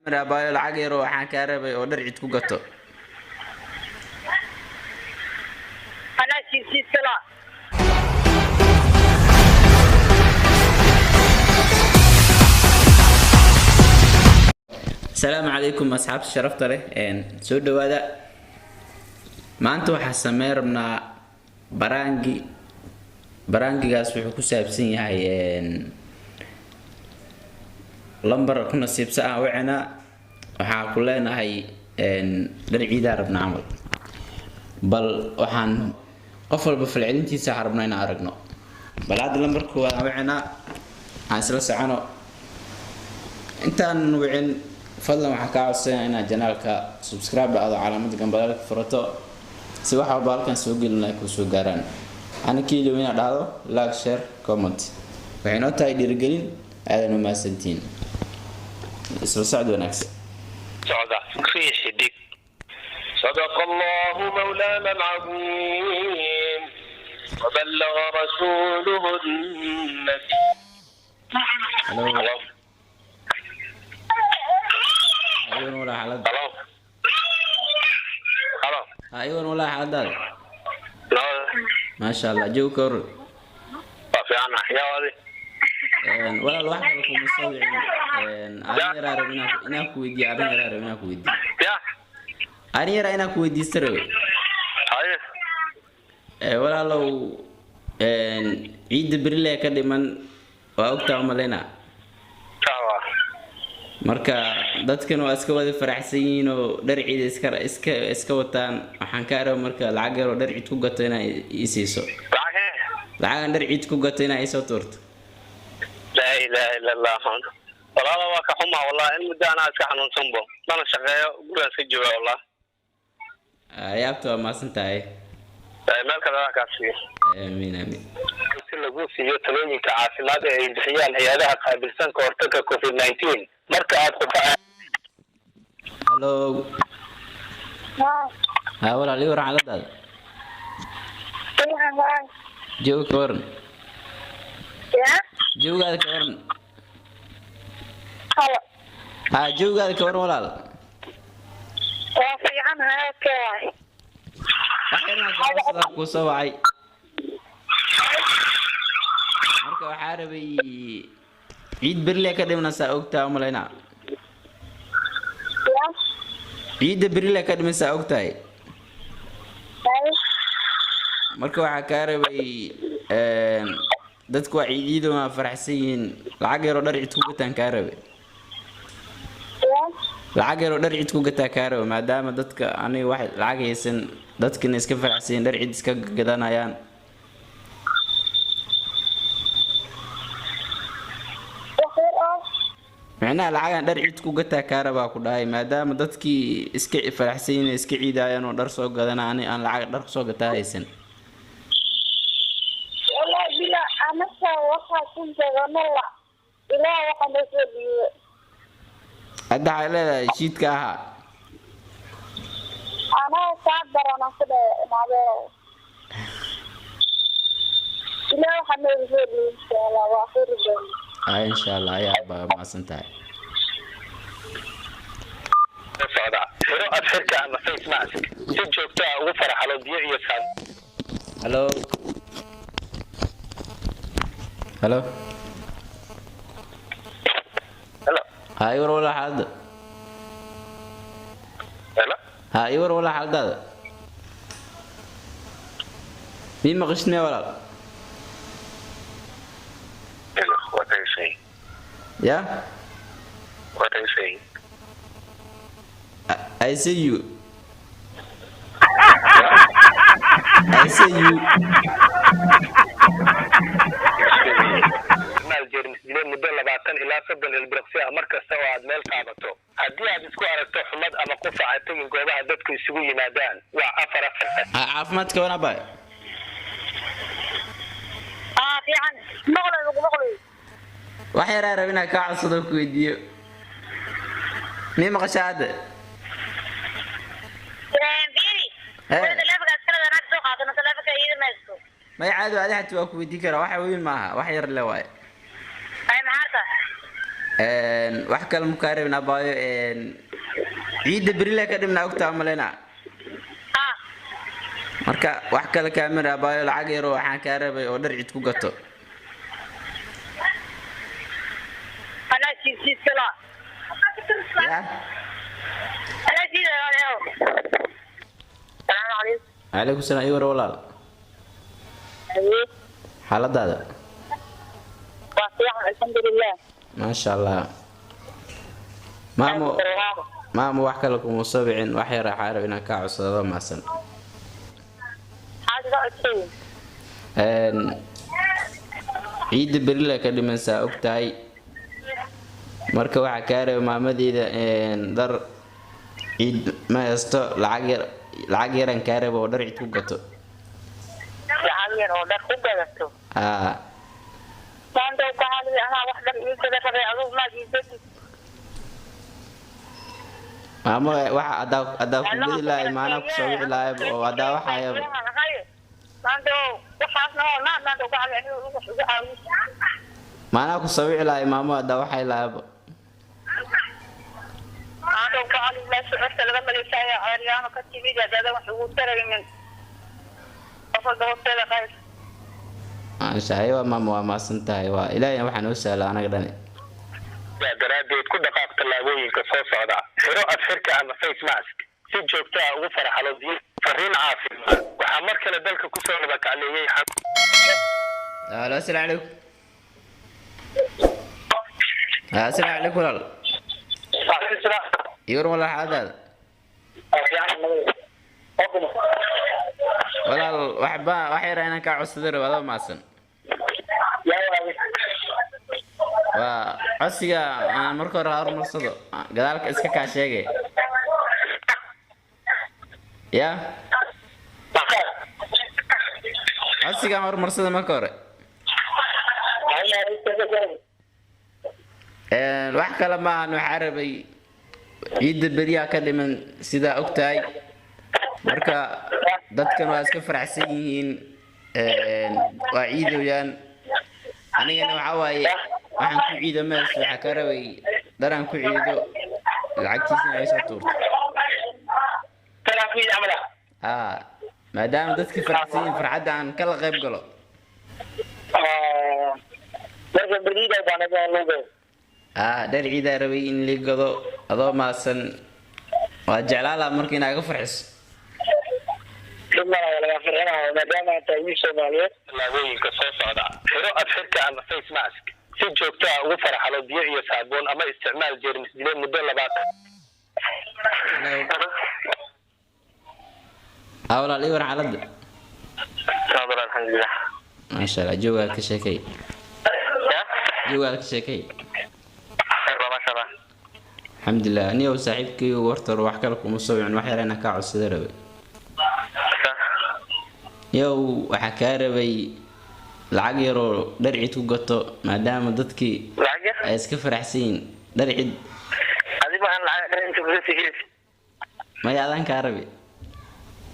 Abaayo, lacag yar oo waxaan kaa rabay oo dhar cid ku gato. Anaa siisiisala. Asalaamu calaykum asxaabta sharafta leh, soo dhawaada. Maanta waxaa sameyn rabnaa prank-i. Prank-igaas wuxuu ku saabsan yahay lambar ku nasiibsa ah wicina. Waxaa ku leenahay dhar ciidaa rabnaa camal. Bal waxaan qof walba falcelintiisa waxaan rabnaa inaan aragno. Bal hadda lambar koowaad aan wicina, aan isla socono. Intaan wicin, fadlan waxaan kaa codsanaya inaad channel-ka subscribe dhacdo, calaamada gambalaalka furato, si wax walba halkan soo gelin ay kuu soo gaaraan. Ana kiilow inaad dhahdo like, share, comment, waxay noo tahay dhiirigelin. Aadan u mahadsantihiin, isla socod wanaagsan. Socda riix xidig. صدق الله مولانا العظيم وبلغ رسوله النبي. Hello. Hello. Ayuun walaa xaalada. Hello. Hello. Ayuun walaa xaaladaada. No. Maasha Allah, joog ka waran? Waa fiican yaa wadi. Walaal, wax kale kuma soo wicin. Arrin yaraa rab inaan ku weydiiyo, arrin yaraa rab inaan ku weydiiyo. Ya. Arrin yaraa inaan ku weydiista rabe. Haye. Walaalow, ciidda berile ka dhiman waa ogtaa umaleyna. Sawa. Marka dadkan waa iska wada faraxsan yihiin oo dhar ciid iska wataan. Waxaan kaa raba marka lacag yar oo dhar ciid ku gato inaa ii siiso. Lacag? Lacagan dhar ciid ku gato inaa iisoo tuurto. Laa ilaaha ila Allah. Walaala, waa ka xumaa wallahi, in muddo anaa iska xanuunsanbo, mana shaqeeyo, gurigaan iska jooga wallah. Yaabta waa mahadsan tahay. Meel kale waa kaa siiyo. Aamiin, aamiin. Si lagu siiyo talooyinka caafimaad ee ay bixiyaan hay-adaha qaabilsan ka hortagga COVID-19 marka aad qufaca. Hello. Ha walaal, ii waran xaaladaada? Jawi ka waran? Jawigaada ka waran? Ha, jawigaada ka waran, walaal? Waa fiican hayaadka waay. Wax yarna kaa kuu soo wacay. Marka waxaa rabay ciid berile ka dhimanaysaa, ogtaa umalaynaa. Ya. Ciidda berile ka dhimanaysaa, ogtahay. Marka waxaa kaa rabay dadku waa ciid ciido, waa faraxsan yihiin, lacag yaroo dhar ciid ku gataan kaa rabay. Ya. Lacag yaroo dhar ciid ku gataa kaa raba, maadaama dadka aniga wax lacag haysan, dadkina iska faraxsan yihiin, dhar ciid iska gadanayaan. Wax yar oo Micnaha lacagan dhar ciid ku gataa kaa rabaa ku dhahay, maadaama dadkii iska faraxsan yihiin, iska ciidayaan oo dhar soo gadana, ani aan lacag dhar kusoo gataa haysan. Wallahi bila anaka waxaa ku jaganala ilaah waxaa noo soo dhiibay. Hadda waxay leedahay shiidka ahaa. Anaa kaa darana ku dhahe imaadee, ilaah waxaa nooga soo dhiibay, insha Allah waa furi doona. Ay, insha Allah, ayaa baa mahadsan tahay. Socda xiro afxirka ama face mask, si joogto ah ugu faraxalo biyo iyo saabuun. Hello, hello. Hello. Ha, ii war walaa xaaladda. Hello. Ha, ii war walaa xaaladaada. Mii maqashid miya, walaal? Hello, what are you saying? Ya. What are you saying? I see you, I see you. Maal jeermis dile muddo 20 ilaa 30 ilbiriqsi ah mar kasta oo aad meel taabato. Haddii aad isku aragto xumad ama qufac, ha tegin goobaha dadku isugu yimaadaan. Waa 4 4. Ha, caafimaadka wana bay? Aa, fiican, maqlay, maqlay. Wax yaraa rab inaan kaa codsado, ku weydiiyo. Mii maqashaa hadda? Fiiri. Eh. Taleefankaas kalada naag soo qaadano, taleefanka iyada ma haysto. May, caadi adi xataa waa ku weydiin karaa, wax weyn maaha, wax yar le waaye. Ay, maxaa? Wax kale ma kaa rabin abaayo. Ciidda berile ka dhibna ogtaa malena. Ah. Marka wax kale kaamira abaayo, lacag yaroo waxaan kaa rabay oo dhar ciid ku gato. Anaa siisiisala. Ya. Anaa siidaya. Salaamu calaykum. Calaykum salaam. Iyo war walaal. Haye. Xaaladaada? Waa fiican, alxamdulilah. Maasha Allah. Maamo, maamo, wax kale kuma soo bicin, wax yar waxaa rab inaan kaa codsado maasan. Maxaad iga codsay? Ciidda berile ka dhimansaa og tahay, marka waxaa kaa rabay maamadeeda dhar ciid ma haysto, lacag yar, lacag yaraan kaa raba oo dhar ciid ku gato. Lacag yar oo dhar ku gadato? Aa. Maanta ka hadli, anaa wax dhar ii gada rabay, adugu maad ii gadi. Maamo, waxa adaa ku gedi lahay maanaa kusoo wici lahayba oo adaa waxayaba. Maanta waxaasna oo naa maanta ka hadli, aniga wax igu caawiyo. Maanaa kusoo wici lahay maamo, adaa waxay lahayba. Maanta ka hadli, meesha cirka laga maleysaayo ceeryaano ka timid, hadaadan wax ugu taraynin qof walba hoosteeda qayb. Maasha, aywa maamo, waa maasan tahay, waa Ilaahay waxaa noo sahla anaga dhani. Sidaa daraaddeed ku dhaqaaq tallaabooyinka soo socda: xiro afxirka ama face mask, si joogto ah ugu farxalo biyo. Fariin caafimaad: waxaa mar kale dalka kusoo labakacleeyey. Alo, asalaamu calaykum. Asalaamu calaykum walaal. Iyo war walaal, xaaladaada? Walaal, waxba wax yar inaan kaa codsaday rabo, adoo maasan. Waa codsiga aan marka hore horumarsado, gadaalka iska kaa sheegay ya codsiga aan horumarsada marka hore. Wax kale maahan, waxaa rabay ciidda beriyaa ka dhiman sidaa og tahay, marka dadkan waa iska faraxsan yihiin, waa ciidoyaan, anigana waxaa waaye waxaan ku ciido mees, waxaa ka rabay dharaan ku ciido, lacagtiisina ay soo tuurto. Aa, maadaama dadka faraxsan yihiin, farxadda aan kala qayb galo. Aa, dhar ciidaa rabay in lii gado, adoo maasan, waa jeclaa lahaa marka inaa iga farxiso. Tallaabooyinka soo socda: xiro afxirka ama face mask, si joogto ah ugu farxalo biyo iyo saabuun ama isticmaal jeermis dile muddo 20. Hello. Aa walaal, ii war xaaladda? Alxamdulilah. Maasha Allah, joogaad ka sheekay, joogaad ka sheekay. Maasha Allah. Alxamdulilah. Anigow saaxiibkaygu, horta hore wax kale kuma soo wicin, wax yar inaan kaa codsada rabay. Yow, waxaa kaa rabay lacag yaroo dhar ciid ku gato, maadaama dadkii Lacag yar? ay iska faraxsan yihiin, dhar ciid. Adiga aan lacag dhar inta kuga siiyey? Maya, adaan kaa rabi.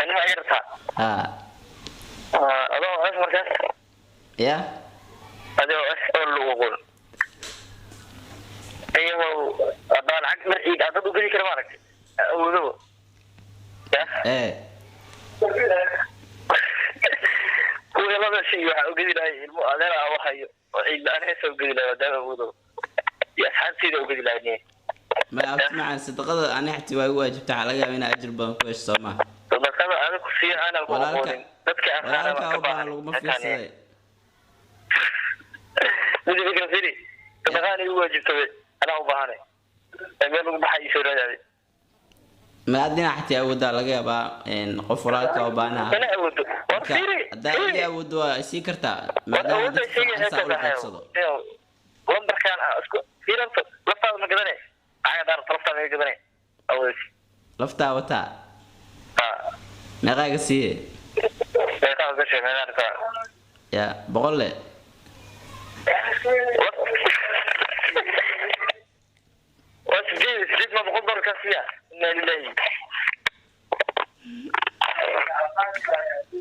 Anima yarta? Haa. Adoo es markaas? Ya. Adoo es oo lagu qor iyagoo haddaan lacag dhar ciid aad dad u geli kara maaragtay awoodaba ya. Ee. Kuwa labada shay waxaa ugedi lahay ilmo adeer ah hayo oo ciid la-aan heesa ugedi lahay, maadaama awoodaba iyo asxaabteyda ugedi lahay niye. Maya, abti macaan, sadaqada ani xati waa igu waajibta, waxaa laga yaaba inaa ajir badan ku hesho, soo maha? Sadaqada adiga ku siiya aanan ku Walaalka aqoonin dadka aqaana walaalka baan ka u baahan baahan laguma fiirsaday. Midi fikra firi, sadaqada igu waajibtabe anaa u baahanay ee meel lagu baxay isoo raadaaday. Ma adina xati awoodaa laga yaabaa qof walaalka u baahanaha. Mana awoodo war. Marka Firi. haddaa Firi. ii awooddo waa isii kartaa, War maadaama awoodda dadka sheegay farxad saa ula heesa. qaybsado. Lambarkaan isku fiiranta, laftaada ma gadanay, lacag haddaa rabto laftaada ma gadanay awoodaysa. Laftaa wataa. Ha. Meeqaaga siiye? Meeqaa gashay, meeqaa rabtaa? Ya 100 le. Waa 8, 8 ma $100 kaa siiya? Inaa lilahi.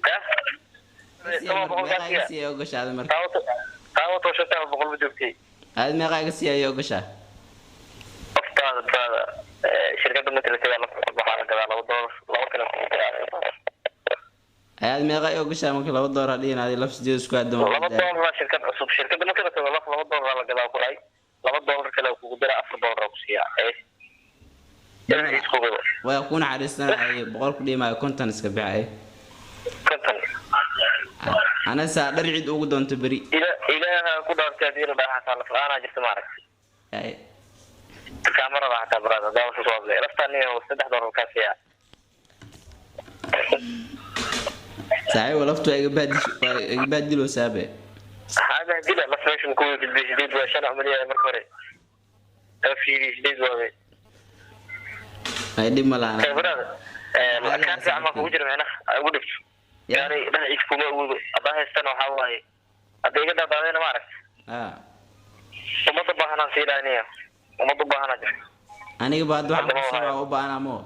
Ya sama 100 kaa Meeqaaga siiya. siiya ogashaada marka? Taawato shanta 100 ma joogtay. Aad meeqaaga siiya ayaa ogashaa? Shirkadda marka la tagaa, laf waxaa la gadaa $2, laba kale kugu daraa. Ayaad meeqa i ogashaa marka $2 hadhihin adi laf 8 isku aadama? $2 waa shirkad cusub. Shirkadda marka la tago, laf $2 la gadaa ku dhahay, $2 kale kugu daraa, $4 ku siiyaa. Ee isku gado. Waa ku naxariisanay, 100 ku dhimaayo, 50 iska bixay. 50. Ana saa dhar cid ugu doonto beri. Ila ilaaha ku dhaartay, hadii la dhahaa xataa laf la-aanaa jirta, maaragtay? Ay. Kaamarada xataa baraada hadaa soo hadlay, laftaan niyo $3 kaa siiyaa. Saaxiib, laftu waa iga baadish, waa iga baadiloo saabe. Hada dila laf meesha ku weydiid 8 waa 5 cumaliya marka hore. Fiiri, 8 waa. Ay, dhib ma lahan. Brother, kaar fiican baa kugu jira, micnaha ay ugu dhigto. Yani dhinaciis kuma awoodo haddaa haystana, waxaa waaye hadda iga daadaadayna, ma aragta? Ummadda baahanaan sii dhaaniya, ummadda baahanaa jirta. Aniga ba hadda waxaan ku sabaa u baahnaa mo.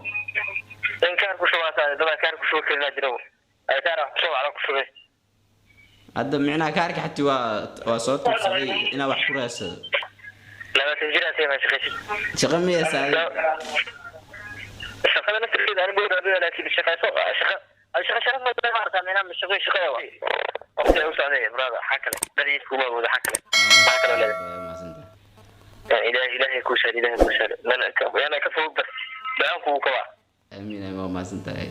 In kaar ku shubaasaa, dadaa kaar ku shuba karinaa jira, ay kaar wax kusoo wacda ku shubay. Hadda micnaha kaarka xati waa soo tuursaday inaa wax ku raadsado. 20 jir aad ma shaqaysid? Shaqo miyaysa adiga? Shaqada naftirkeeda anigu raadinaya, laakiin shaqayso shaqa ay shaqa sharaf ma tahay, maarata? Micnaha shaqo shaqada waa waqti ay u socday, brother. Xaa kale dhariis kuma awoodo, xaa kale maxaa kale leedahay? Waa mahadsantahay. Ilaahay, ilaahay kuu saar, ilaahay kuu saar, yana ka fog bar bayaan kugu kabaa. Amiin, amiin, waa mahadsantahay.